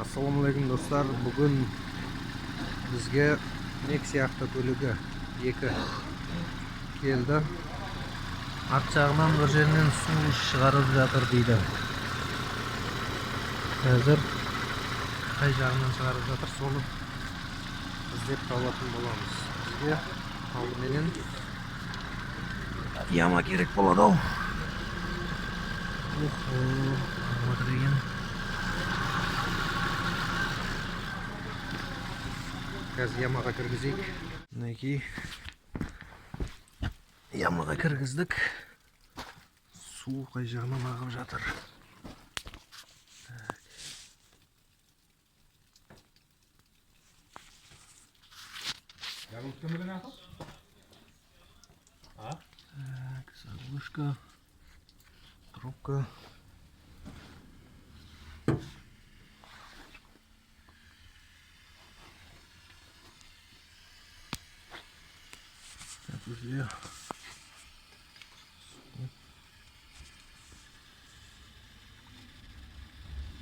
Ассалаумағалейкум, достар! Бүгін бізге Nexia автокөлігі екі келді. Арт жағынан бір жерінен су шығарып жатыр дейді. Қазір қай жағынан шығарып жатыр, соны іздеп табатын боламыз. Бізге алдыменен яма керек болады ау. Охо, ағып жатыр екен. Қазір ямаға кіргізейік. Мінекей, ямаға кіргіздік. Су қай жағынан ағып жатыр? Так. Заглушка ма ақыл? А? Так, заглушка, трубка. Так, бізде су.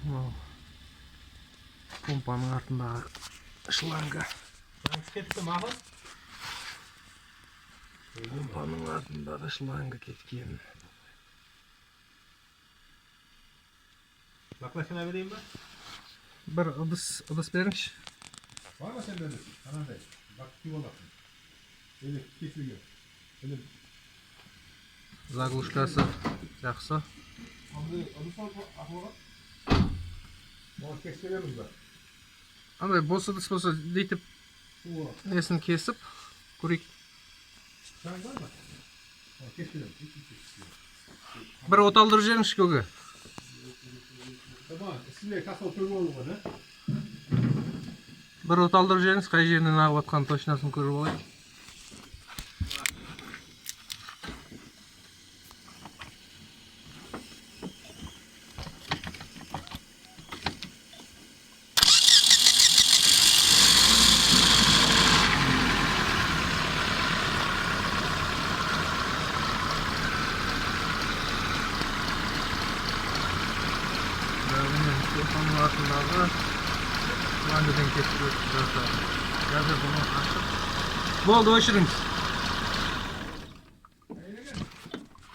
Мынау помпаның артындағы шланга. Шланг кетті ме, ақыл? Помпаның артындағы шланга кеткен. Баклашына берейін ба? Бір ыдыс беріңізші. Бар ма сенде ыдыс? Анандай. Бак киіп аласың. Или кесілген. Или Заглушкасы жақсы. андай ыдыс алып ақылға? Оны кесіп ба? Андай бос ыдыс болса, бүйтіп Суы. несін кесіп көрейік. Шланг бар ма? Оны кесіп береміз. Бір оталдырып жіберіңізші, көке. Tamam, үстіне касал төгіп алуға, да? Бір оталдырып жіберіңіз, қай жерінен ағып жатқанын точносын көріп алайық. Міне, помпаның артындағы шлангіден кетіп өтіп жатыр. Қазір бұны ашып, болды, өшіріңіз.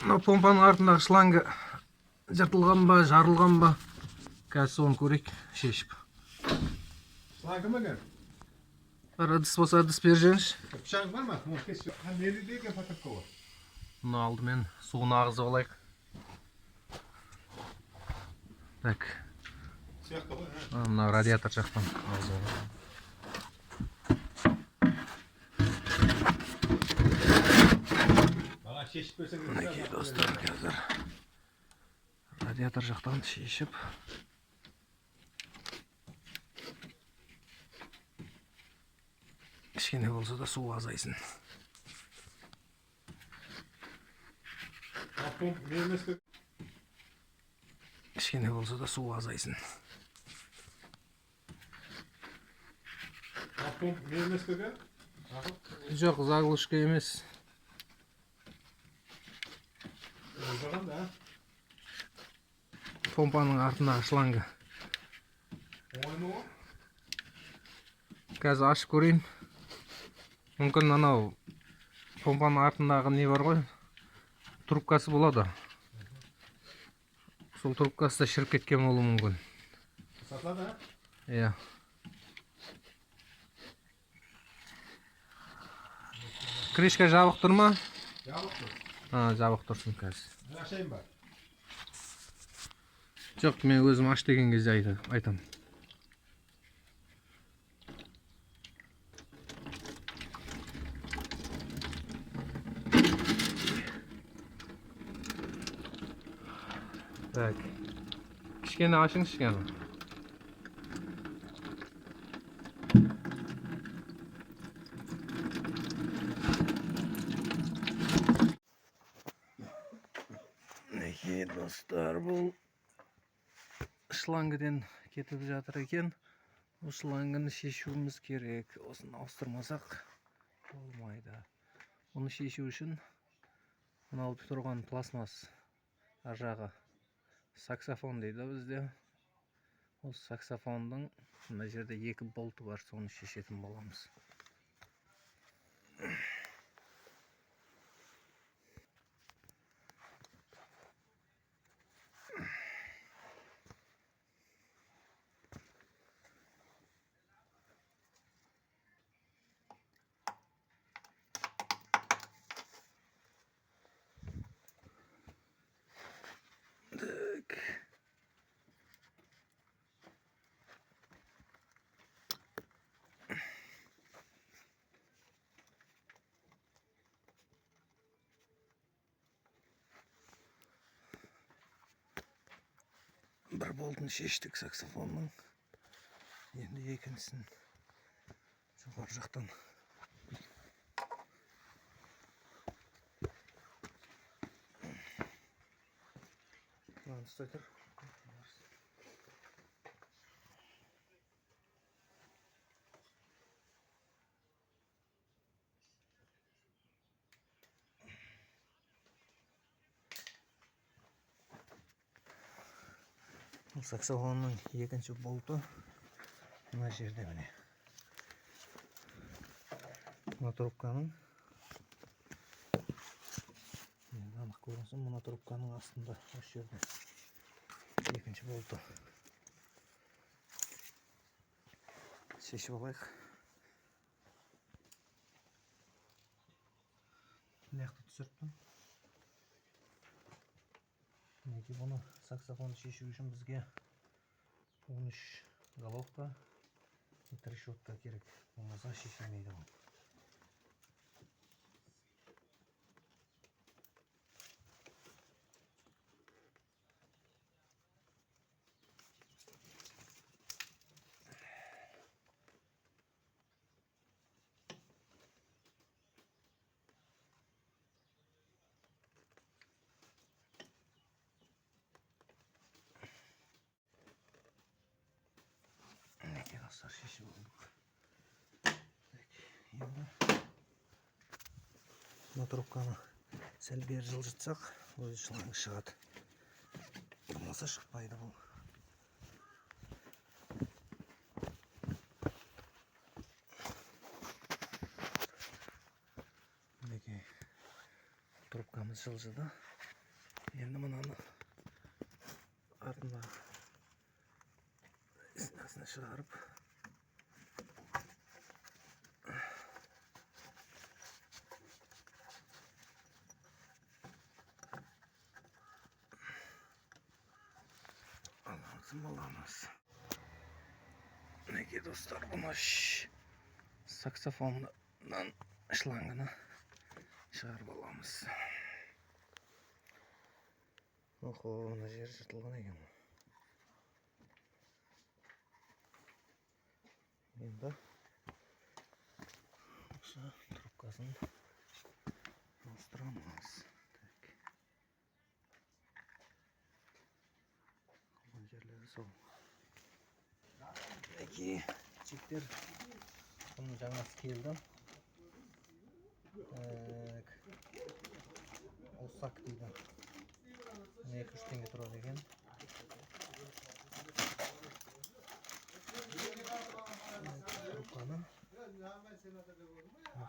Мынау помпаның артындағы шлангі жыртылған ба, жарылған ба, қазір соны көрейік шешіп. Шланг ма екен? Бір ыдыс болса, ыдыс беріп жіберіңізші. Пышақ бар ма? Оны кесіп. Ha, неде екен патырка бар? Мұны алдымен суын ағызып алайық. Так. Сияқты ғой, ha. Мына радиатор жақтан ағызып алайық. Маған шешіп берсең. Мінекей, достар, қазір радиатор жақтан шешіп, кішкене болса да су азайсын. Помп не емес пе? Кішкене болса да су азайсын. Помп не емес пе екен? Ақыл? Жоқ, заглушка емес. Болған да, Помпаның артындағы шланга. Оңай ма ол? Қазір ашып көрейін. Мүмкін, анау помпаның артындағы не бар ғой, трубкасы болады. Сол трубкасы да шіріп кеткен болуы мүмкін. Сатылады, ha? Иә. Крышка жабық тұр ма? Жабық тұр. А, жабық тұрсын қазір. Мен ашайын ба? Жоқ, мен өзім аш деген кезде айтамын. Так, кішкене ашыңызшы кәні. Мінекей, достар, бұл шлангіден кетіп жатыр екен. Бұл шлангыны шешуіміз керек. Осыны ауыстырмасақ болмайды. Бұны шешу үшін мынау тұрған пластмасс, ар жағы саксофон дейді бізде. Осы саксофонның мына жерде екі болты бар, соны шешетін боламыз. Так. Бір болтын шештік саксофонның. Енді екіншісін жоғары жақтан. Мынаны ұстай тұр. Бұл саксофонның екінші болты мына жерде міне. Мына трубканың енді анық көрінсін, мына трубканың астында осы жерде екінші болты. Шешіп алайық. Мына жақта түсіріппін. Мінекей, бұны саксофонды шешу үшін бізге 13 головка и трещотка керек. Болмаса шешілмейді бұл. Мінекей, достар, шешіп алдық. Так, енді мына трубканы сәл бері жылжытсақ, өзі шланг шығады. Болмаса шықпайды бұл. Мінекей, трубкамыз жылжыды. Енді мынаны артына астына шығарып, алатын боламыз. Мінекей, достар, бұны саксофоннан шлангыны шығарып аламыз. Охо, мына жері жыртылған екен. Енді осы трубкасын ауыстырамыз. Так. Қалған жерлері сол. Мінекей, жігіттер, бұның жаңасы келді. Так. Осак дейді. Мына 200 теңге тұрады екен. Трубканы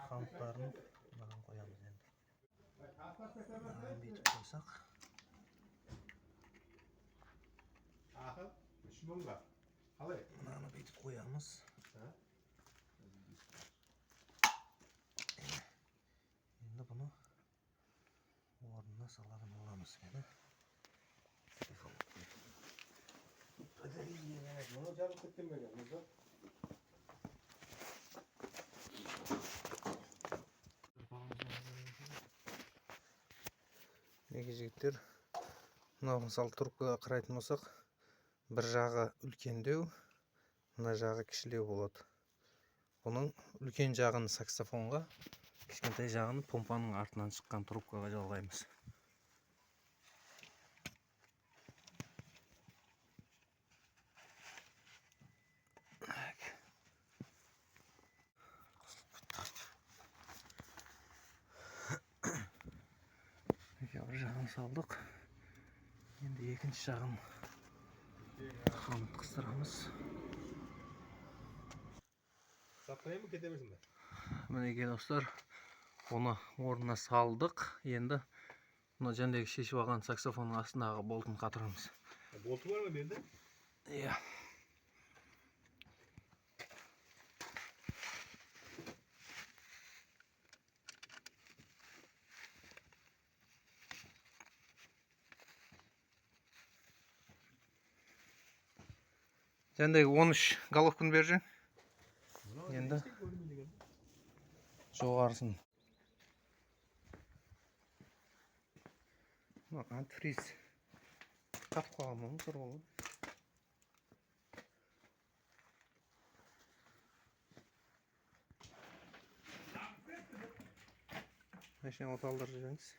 хомуттарын мынаған қоямыз енді. Мынаған бүйтіп қойсақ. Аха, үш мыңға. Қалай? Мынаны бүйтіп қоямыз. Енді бұны орнына салатын боламыз енді. Мұны жарылып кеткен бе екен, мұзда? Мінекей, жігіттер, мынау мысалы трубкаға қарайтын болсақ, бір жағы үлкендеу, мына жағы кішілеу болады. Бұның үлкен жағын саксофонға, кішкентай жағын помпаның артынан шыққан трубкаға жалғаймыз. Так. Мінекей, бір жағын салдық. Енді екінші жағын хомутқа Қыстырамыз. Сатқайын ба, кете берсін бе? Мінекей, достар, оны орнына салдық. Енді мына жәндегі шешіп алған саксофонның астындағы болтын қатырамыз. Болты бар ма берді? Иә. Жәндегі 13 головканы бер жең. Енді жоғарысын. Мына антифриз қатып қалған ба, мусор болып? Машина оталдырып жіберіңіз.